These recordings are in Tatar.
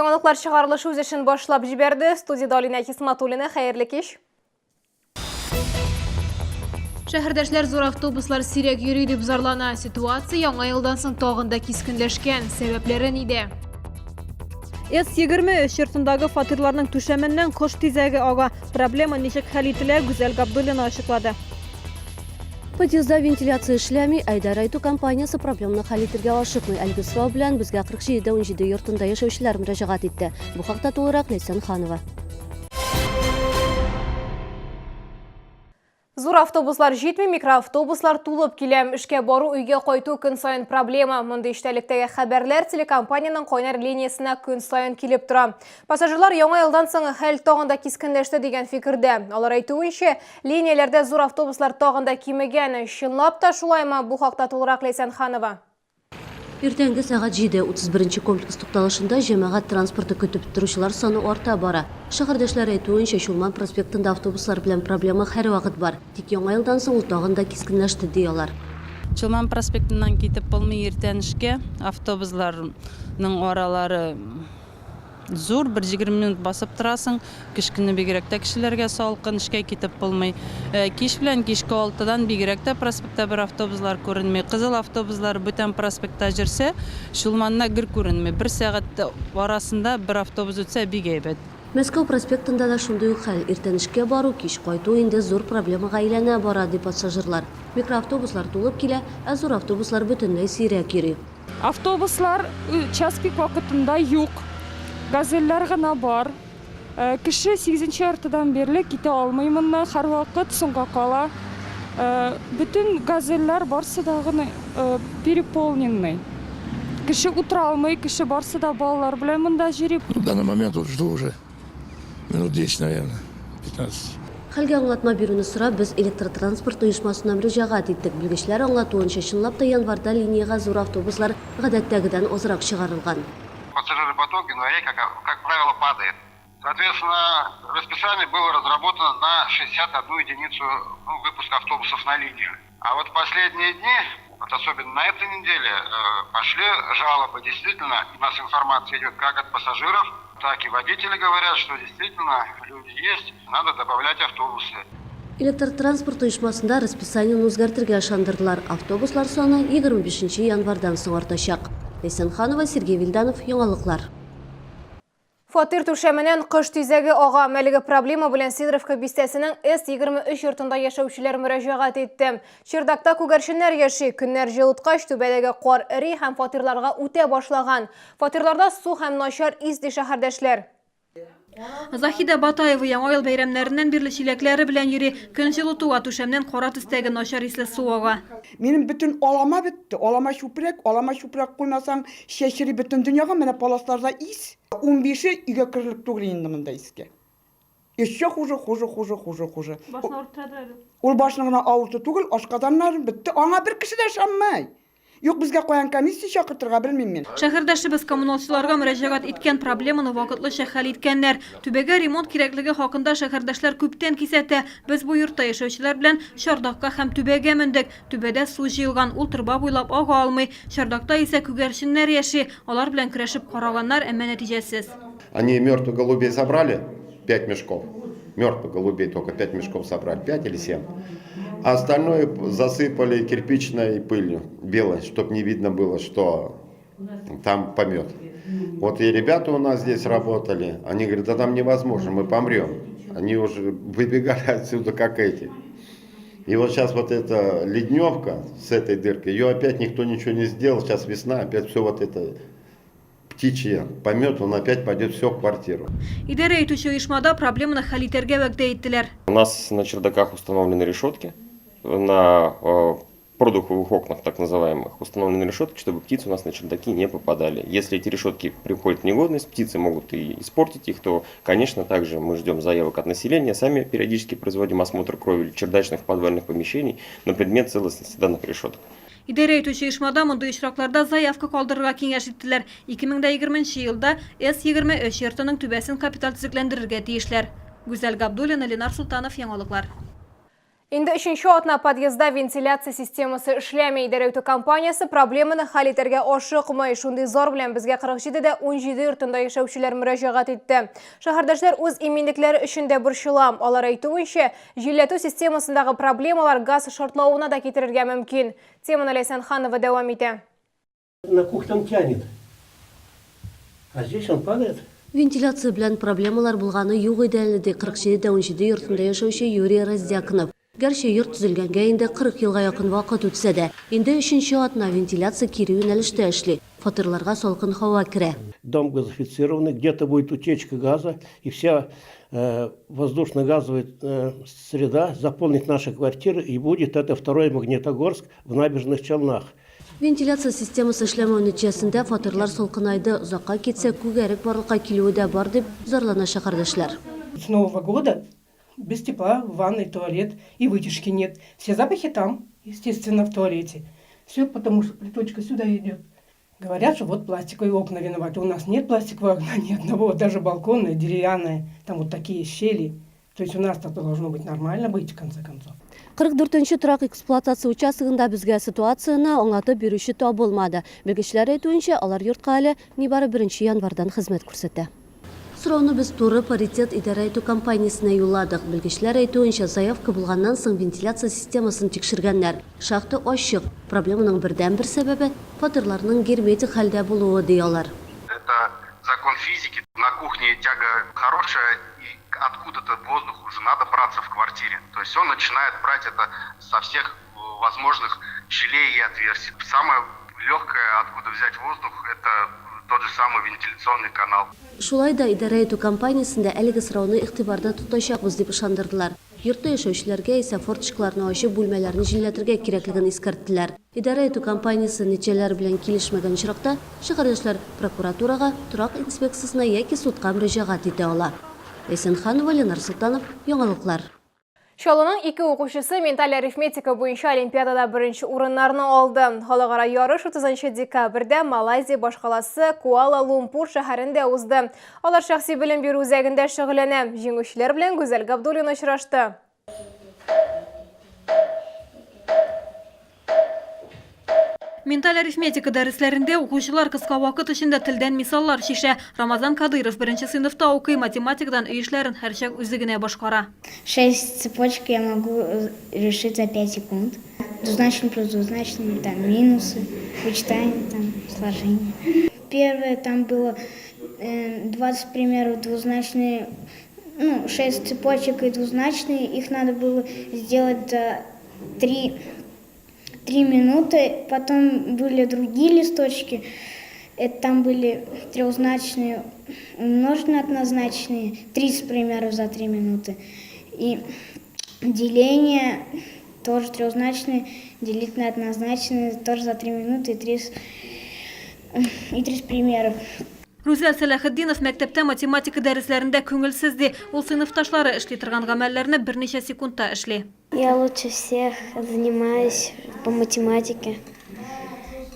Яңалыклар чыгарылышы үз эшен башлап җибәрде. Студиядә Алинә Хисматуллина. Хәерле кич. Шәһәрдәшләр зур автобуслар сирәк йөри дип зарлана. Ситуация яңа елдан соң тагын да кискенләшкән. Сәбәпләре нидә? С-23 йортындагы фатирларның түшәменнән кош тизәге ага. Проблема ничек хәл ителә, Гүзәл Габдуллина ачыклады. Подъездда вентиляция эшләми, ә идарә итү компаниясе проблеманы хәл итергә ашыкмый. Әлеге сорау белән безгә 47 дә 17 йортында яшәүчеләр мөрәҗәгать итте. Бу хакта тулырак Ләйсән Ханова. Зур автобуслар җитми, микроавтобуслар тулып килә. Эшкә бару, өйгә кайту көн саен проблема. Мондый эчтәлектәге хәбәрләр телекомпаниянең кайнар линиясенә көн саен килеп тора. Пассажирлар яңа елдан соң хәл тагын да кискенләште дигән фикердә. Алар әйтүенчә, линияләрдә зур автобуслар тагын да кимегән. Чынлап та шулаймы? Бу хакта тулырак Ләйсән Ханова. Иртәнге сәгать җиде, 31 нче комплекс тукталышында җәмәгать транспорты көтеп торучылар саны арта бара. Шәһәрдәшләр әйтүенчә, Чулман проспектында автобуслар белән проблема һәрвакыт бар. Тик Яңа елдан соң ул тагын да кискенләште, ди алар. Чулман проспектыннан китеп булмый иртән эшкә, автобусларның аралары Зур, бер 20 минут басып торасың. Кыш көне бигрәк тә кешеләргә салкын, эшкә китеп булмый. Кич белән кичке алтыдан бигрәк тә проспектта бер автобуслар күренми. Кызыл автобуслар бүтән проспектта җөрсә, Чулманна гер күренми. Бер сәгать арасында бер автобус үтсә, бик әйбәт. Мәскәү проспектында да шундый ук хәл. Иртән эшкә бару, кич кайту инде зур проблемага әйләнә бара, ди пассажирлар. Микроавтобуслар тулып килә, ә зур автобуслар бөтенләй сирәк йөри. Автобуслар час пик вакытында юк. Газельләр гына бар. Кеше сигезенче яртыдан бирле китә алмый моннан, һәрвакыт соңга кала. Бөтен газельләр барсы да гына переполненный. Кеше утыра алмый, кеше барсы да балалар белән монда йөри. В данный момент вот жду уже минут 10, наверное, 15. Хәлгә аңлатма бирүне сорап, без электротранспорт оешмасына мөрәҗәгать иттек. Белгечләр аңлатуынча, чынлап та январьда линиягә зур автобуслар гадәттәгедән азрак чыгарылган. Пассажиропоток в январе, как, как правило, падает. Соответственно, расписание было разработано на 61 единицу ну, выпуска автобусов на линию. А вот последние дни, вот особенно на этой неделе, э, пошли жалобы. Действительно, у нас информация идет как от пассажиров, так и водители говорят, что действительно люди есть, надо добавлять автобусы. Электротранспорт оешмасында расписаниене үзгәртергә ышандырдылар. Автобуслар саны 25 нче январьдан соң артачак. Ләйсән Ханова, Сергей Вильданов, Яңалыклар. Фатир түшәменнән кош тизәге ага. Әлеге проблема белән Сидоровка бистәсенең С-23 йортында яшәүчеләр мөрәҗәгать итте. Чердакта күгәрченнәр яши. Көннәр җылыткач, түбәдәге кар эри һәм фатирларга үтә башлаган. Фатирларда су һәм начар ис, ди шәһәрдәшләр. Заһидә Батаева Яңа ел бәйрәмнәреннән бирле чиләкләре белән йөри. Көн җылытуга түшәмнән кара төстәге начар исле су ага. Минем бөтен алама бетте. Алама чүпрәк, алама чүпрәк куймасаң, чәчри бөтен дөньяга, менә паласларда ис. Унбише өйгә керерлек түгел инде монда искә. Еще хуже, хуже, хуже, хуже, хуже. Башны авырттырадыр әле. Ул башны гына авырту түгел, ашказаннары бетте. Аңа бер кеше дә ышанмый. Юк, безгә каян комиссия чакыртырга белмим мин. Шәһәрдәшебез коммуналчыларга мөрәҗәгать иткән, проблеманы вакытлыча хәл иткәннәр. Түбәгә ремонт кирәклеге хакында шәһәрдәшләр күптән кисәтә. Без бу йортта яшәүчеләр белән чардакка һәм түбәгә мендек. Түбәдә су җыелган, ул торба буйлап ага алмый. Чардакта исә күгәрченнәр яши. Алар белән көрәшеп караганнар, әмма нәтиҗәсез. Они мертвых голубей собрали, пять мешков, мертвых голубей только пять мешков собрали, пять или семь. А остальное засыпали кирпичной пылью белой, чтоб не видно было, что там помет. Вот и ребята у нас здесь работали, они говорят, да там невозможно, мы помрем. Они уже выбегали отсюда, как эти. И вот сейчас вот эта ледневка с этой дыркой, ее опять никто ничего не сделал, сейчас весна, опять все вот это птичье помет, он опять пойдет все в квартиру. Идарә итүче оешмада проблеманы хәл итәргә вәгъдә иттеләр. У нас на чердаках установлены решетки, на э, продуховых окнах, так называемых, установлены решетки, чтобы птицы у нас на чердаки не попадали. Если эти решетки приходят в негодность, птицы могут и испортить их, то, конечно, также мы ждем заявок от населения, сами периодически производим осмотр кровель чердачных подвальных помещений на предмет целостности данных решеток. Идарә итүче оешмада мондый очракларда заявка калдырырга киңәш иттеләр. 2020 нче елда С-23 йортының түбәсен капиталь төзекләндерергә тиешләр. Гүзәл Габдуллина, Ленар Солтанов, Яңалыклар. Инде өченче атна подъездда вентиляция системасы эшләми. Идарә итү компаниясе проблеманы хәл итәргә ашыкмый. Шундый зар белән безгә 47 дә 17 йортында яшәүчеләр мөрәҗәгать итте. Шәһәрдәшләр үз иминлекләре өчен дә борчыла. Алар әйтүенчә, җилләтү системасындагы проблемалар газ шартлавына да китерергә мөмкин. Теманы Ләйсән Ханова дәвам итә. На кухне он тянет, а здесь он падает. Вентиляция белән проблемалар булганы юк иде әле, ди 47 дә 17 йортында яшәүче Юрий Раздякнов. Гәрчә йорт төзелгәнгә инде 40 елга якын вакыт үтсә дә, инде өченче атна вентиляция кире юнәлештә эшли, фатирларга салкын һава керә. Дом газофицированный, где-то будет утечка газа, и вся воздушно-газовая среда заполнит наши квартиры, и будет это второй Магнитогорск в Набережных Челнах. Вентиляция системасы эшләмәү нәтиҗәсендә фатирлар салкынайды, озакка китсә, күгәрек барлыкка килүе дә бар, дип зарлана шәһәрдәшләр. С Нового года без тепла, в ванной, туалет и вытяжки нет. Все запахи там, естественно, в туалете. Все потому, что плиточка сюда идет. Говорят, что вот пластиковые окна виноваты. У нас нет пластикового окна ни одного, даже балконное, деревянное. Там вот такие щели. То есть у нас-то должно быть нормально быть, в конце концов. 44 нче торак эксплуатация участогында безгә ситуацияне аңлатып бирүче табылмады. Белгечләр әйтүенчә, алар йортка әле нибары беренче январьдан хезмәт күрсәтә. Сорауны без туры Паритет идарә итү компаниясенә юлладык. Белгечләр әйтүенчә, заявка булганнан соң вентиляция системасын тикшергәннәр. Шахта ачык. Проблеманың бердәнбер сәбәбе, фатирларның герметик хәлдә булуы, ди алар. Это закон физики. На кухне тяга хорошая и откуда-то воздуху же надо браться в квартире. То есть он начинает брать это со всех возможных щелей и отверстий. Самое легкое, откуда взять воздух, это тот же самый вентиляционный канал. Шулай да идарә итү компаниясендә әлеге сорауны игътибарда тотачакбыз, дип ышандырдылар. Йортта яшәүчеләргә исә форточкаларны ачып, бүлмәләрне җилләтергә кирәклеген искәрттеләр. Идарә итү компаниясе нәтиҗәләр белән килешмәгән очракта, шәһәрдәшләр прокуратурага, торак инспекциясенә яки судка мөрәҗәгать итә ала. Ләйсән Ханова, Ленар Солтанов, Яңалыклар. Чаллының ике укучысы менталь арифметика буенча олимпиадада беренче урыннарны алды. Халыкара ярыш 30 декабрьдә Малайзия башкаласы Куала-Лумпур шәһәрендә узды. Алар шәхси белем бирү үзәгендә шөгыльләнә. Җиңүчеләр белән Гүзәл Габдуллина очрашты. Менталь арифметика дәресләрендә укучылар кыска вакыт эчендә телдән мисаллар чишә. Рамазан Кадыйров беренче сыйныфта укый, математикадан өй эшләрен һәрчак үзе генә башкара. Шесть цепочек я могу решить за пять секунд. Двузначный плюс двузначный, там минусы, вычитание, там сложение. Первое там было 20 примеров двузначные, ну, 6 цепочек и двузначные. Их надо было сделать за 3, 3 минуты. Потом были другие листочки. Это там были трехзначные, умноженные однозначные, 30 примеров за 3 минуты. И деление тоже трехзначные, делить на однозначные тоже за 3 минуты и 30, и 30 примеров. Рүзәл Сәләхетдинов мәктәптә математика дәресләрендә күңелсез ди. Ул сыйныфташлары эшли торган гамәлләрне берничә секундта эшли. Я лучше всех занимаюсь по математике.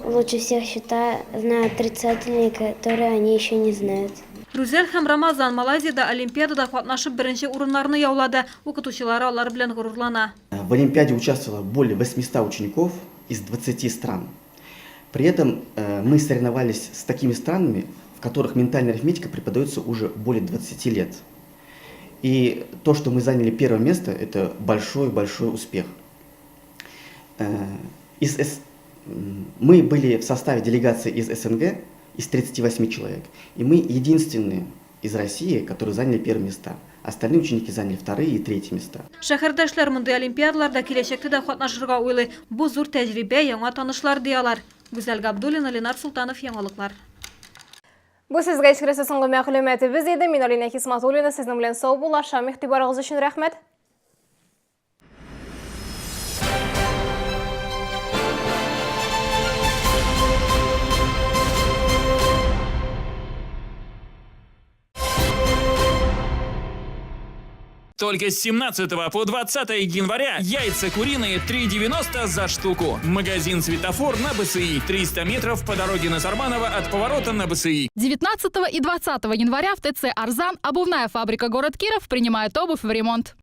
Лучше всех считаю, знаю отрицательные, которые они еще не знают. Рүзәл һәм Рамазан Малайзиядә олимпиадада катнашып беренче урыннарны яулады. Укытучылары алар белән горурлана. В Олимпиаде участвовало более 800 учеников из 20 стран. При этом мы соревновались с такими странами, в которых ментальная арифметика преподается уже более 20 лет. И то, что мы заняли первое место, это большой-большой успех. Мы были в составе делегации из СНГ, из 38 человек, и мы единственные из России, которые заняли первые места. Остальные ученики заняли вторые и третьи места. Шәһәрдәшләр мондый олимпиадаларда киләчәктә дә катнашырга уйлый. Бу зур тәҗрибә, яңа танышлар ди алар. Гүзәл Габдуллина, Ленар Солтанов, Яңалыклар. Бу сезгә җиткерәсе соңгы мәгълүматыбыз иде. Мин Алина Хисматуллина сезнең белән саубуллашам. Игътибарыгыз өчен рәхмәт. Только с 17 по 20 января яйца куриные 3,90 за штуку. Магазин «Светофор» на БСИ. 300 метров по дороге на Сарманово от поворота на БСИ. 19 и 20 января в ТЦ «Арзан» обувная фабрика «Город Киров» принимает обувь в ремонт.